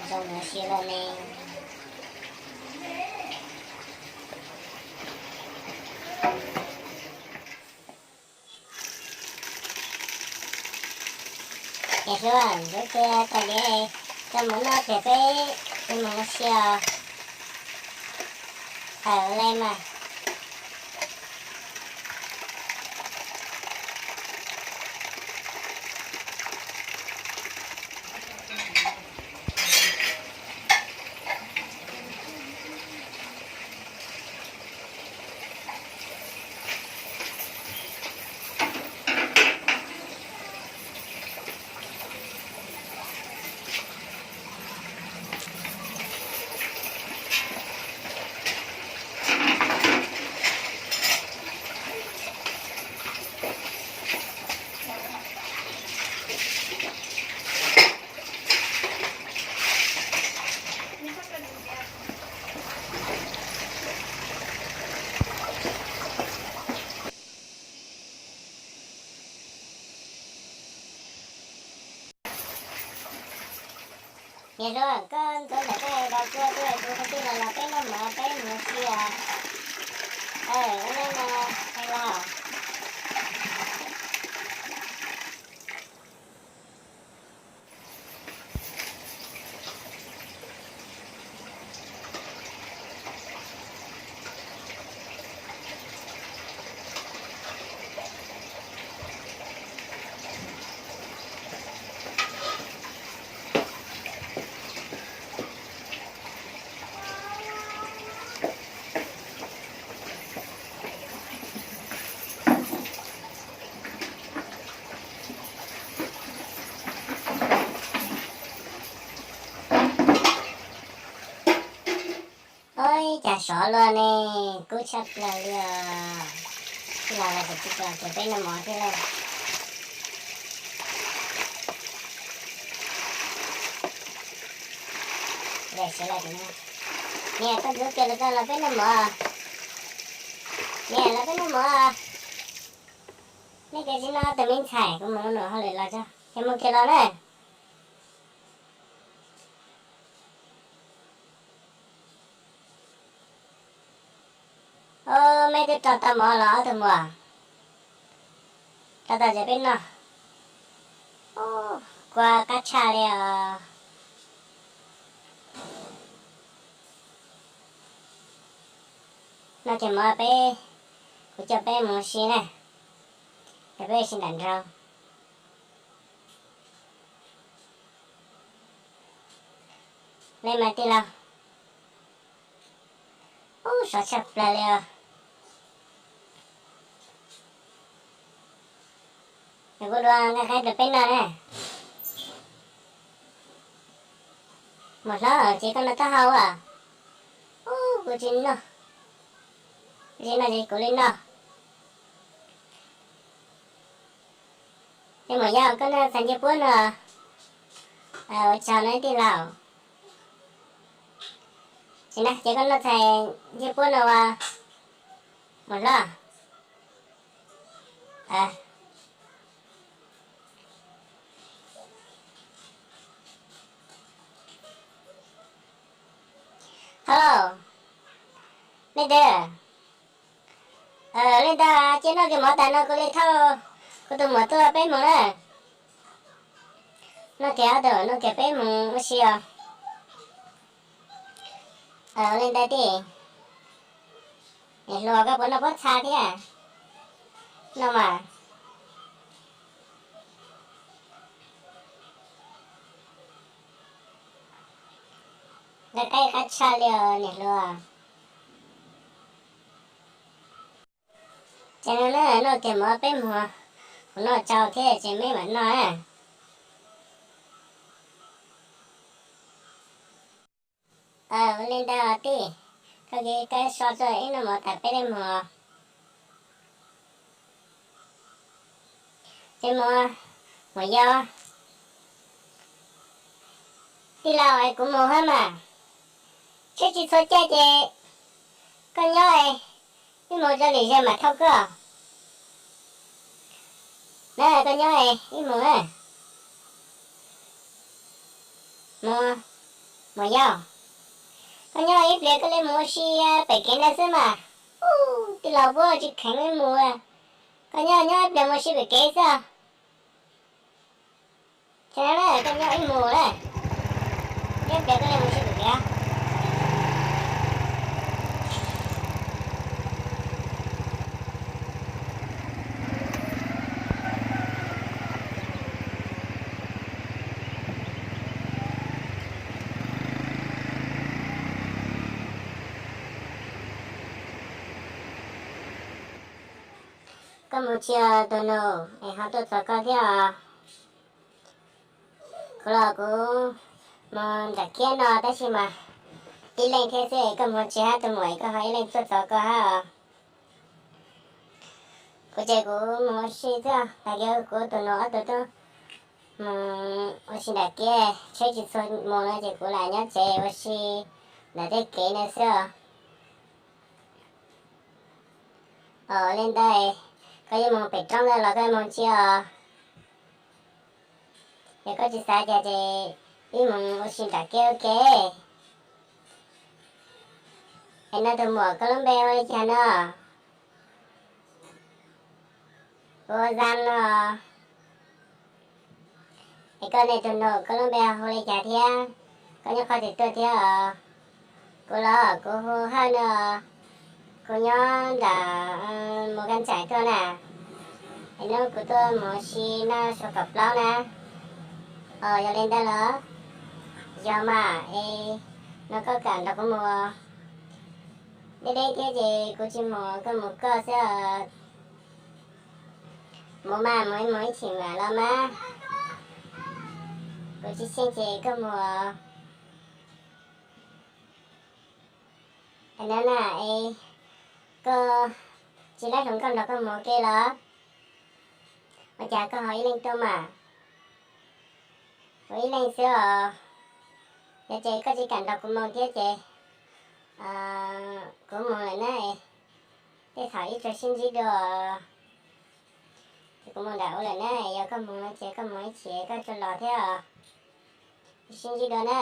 Zoo ua si lawm ne. Niam hluas, ntxuav kiag tais diav coj mus noj pliag peb mus ua si os. Tawm li mas. Niam hluas, koj ntxuav ntawm koj es los txog, kuv kwv tij los los peb noj mov peb mus ua si os. Ua li no, los. Ua cas sov luaj ne, kub tshaj plaws li os. Tij laug los tsis kam peb noj mov thiab lauj. Niam, koj ntxuav kiag los txog los peb noj mov. Niam, los peb noj mov. Nej cia li noj, tus me ntxhais, kuv mus ua hauj lwm los tso, ces mus kiag los na. Ub, mej twb rau tau mov los ob tug muam? Rau tau ces peb noj. Ub, kua qab tshaj li os. Noj kiag mov peb, kuv coj peb mus ua si na, es peb ua si nram nraud. Li mas tij laug. Ub, sov tshaj plaws li os. Es kuv dua nqaij qaib rau peb noj na. Muam hlob, ces koj noj taub hau as? Ub, kuv tsis noj. Kuv tsis noj ces kuv li noj. Ces muam yau, koj noj txhais ncej puab no. Ua tsaug na tij laug. Ces na, ces koj noj txhais ncej puab no ua, muam hlob. Hau, leej twg? Leej twg cia noj kiag mov tas no kuv li thauj kuv tus muam tuaj peb mus na. Noj kiag ob tug, noj kiag peb mus ua si os. Leej twg tij? Niam hluas, koj puas noj pob txha thiab? Noj mas. Nqaij qaib qab tshaj li os niam hluas. Ces no na, noj kiag mov peb mus, kuv noj tsau thiab ces meb mam noj na. Ua li ntawd tij, koj kiv kab so tso ib noj mov tas peb li mus. Ces mus, mus yau. Tij laug, kuv mus hab mas. Tsheb tsis txhua caij ces koj nyob, wb mus rau lwm zaug mam thauj koj. Na, koj nyob, wb mus na. Mus. Muam yau, koj nyob ib pliag koj li mus ua si pem kev ntawd xwb mas. Ub, tij laug puab tsis kheev li mus. Koj nyob nyob ib pliag mus ua si pem kev xwb. Ces na, koj nyob ib mus na, nyob ib pliag koj li mus ua si pem kev. Koj mus tsis os tus nus, es ho tuaj txog koj thiab os. Kuv los kuv mus nram kiab no tab sis mas ib leeg thiab xwb, koj mus tsis hab tus muam, koj ho ib leeg tuaj txog koj hab os. Kuv ces kuv mus ua si xwb, tag kis kuv tus nus ob tug tuaj mus ua si nram kiab, tsheb tsis txhua mus no ces kuv lam nyob tsev ua si ntawm tej kev no xwb os. Os, li ntawd koj yuav mus pem roob ntawd los koj yuav mus tsis os? Yog koj tsis xav cas ces wb mus ua si nram kiab ua ke. Es no tus muam koj lub npe hu li cas no? Kuv hu Zam no. Es koj ne tus nus koj lub npe hu li cas thiab? Koj nyob qhov twg tuaj thiab os? Kuv los kuv hu Hawj no, kuv nyob ntawm Mus Kaj Ntsaim tuaj na. Es hnub kuv tuaj mus ua si noj su kaum plaub na. Os, yog li ntawd los? Yog mas, es no koj kam nrog kuv mus? Deb deb thiab ces kuv tsis mus, koj mus koj xwb. Mus mas, mus ib mus ib chim mam los mas. Kuv tsis xyeej ces koj mus. Es no na, es koj tsis laib hluas nkauj nrog koj mus ua ke los? Ua cas koj ho ib leeg tuaj mas? Kuv ib leeg xwb os. Yog ces koj tsis kam nrog kuv mus thiab ces kuv mus lawm na. Tej thaum ib tsuas sib ntsib dua. Ces kuv mus nram ub lawm na, yog koj mus no ces koj mus ib chim koj tsuas los thiab os. Sib ntsib dua na.